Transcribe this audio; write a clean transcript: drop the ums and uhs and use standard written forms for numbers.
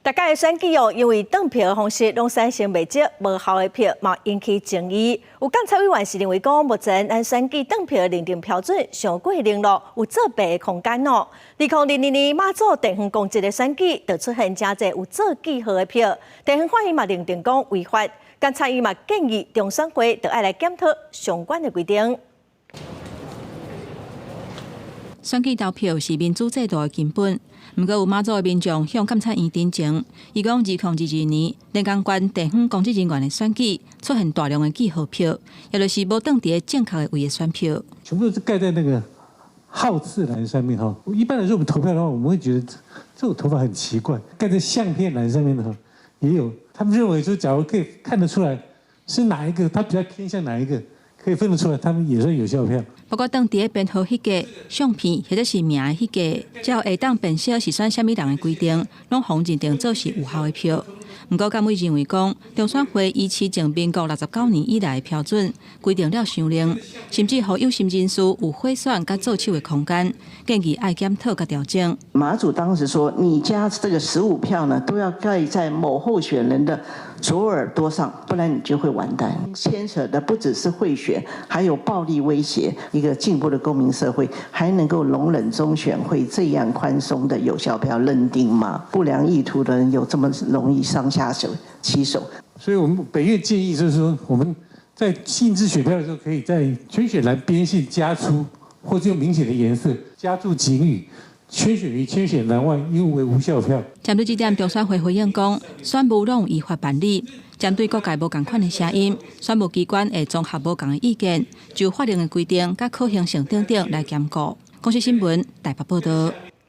逐屆的選舉哦，因為轉票的方式攏產生袂少無效的票，嘛引起爭議。有監察委員是認為講，目前咱選舉轉票的認定標準傷過冷落，有作弊的空間哦。2022年馬祖地方公職的選舉，就出現誠濟有做記號的票，地方法院嘛認定講違法，監察院嘛建議中選會著愛來檢討相關的規定。選舉投票是民主制度的根本，毋過有馬祖的民眾向監察院陳情，伊講2022年連江縣地方公職人員的選舉出現大量的記號票，也就是無轉佇正確的位的選票。全部都是蓋在那個號次欄上面哈。一般來說，我們投票的話，我們會覺得這種投法很奇怪。蓋在相片欄上面的哈，也有。他們認為說，假如可以看得出來是哪一個，他比較偏向哪一個，可以分得出來，他們也算有效票。包括轉佇編號彼格、相片或者是名的彼格，才會當辨識是選啥物人的規定，攏予認定做是有效的票。毋過，監委認為講，中選會維持從民國69年以來的標準，規定了傷冷，甚至予有心人士有賄選佮做手的空間，建議愛檢討佮調整。馬祖當時說，你家這個15票呢，都要蓋在某候選人的左耳朵上，不然你就會完蛋。牽扯的不只是賄選，還有暴力威脅。一個進步的公民社會，還能夠容忍中選會這樣寬鬆的有效票認定嗎？不良意圖的人有這麼容易上下手其手？所以我們本院建議就是說，我們在印製選票的時候，可以在圈選欄邊線加粗，或者用明顯的顏色加注警語，圈選於圈選欄外，應為無效票。針對這點，中選會回應講，選務攏依法辦理。針對各界無仝款的聲音，選務機關會綜合無仝的意見，就法令的規定佮可行性等等來兼顧。公視新聞台北報導。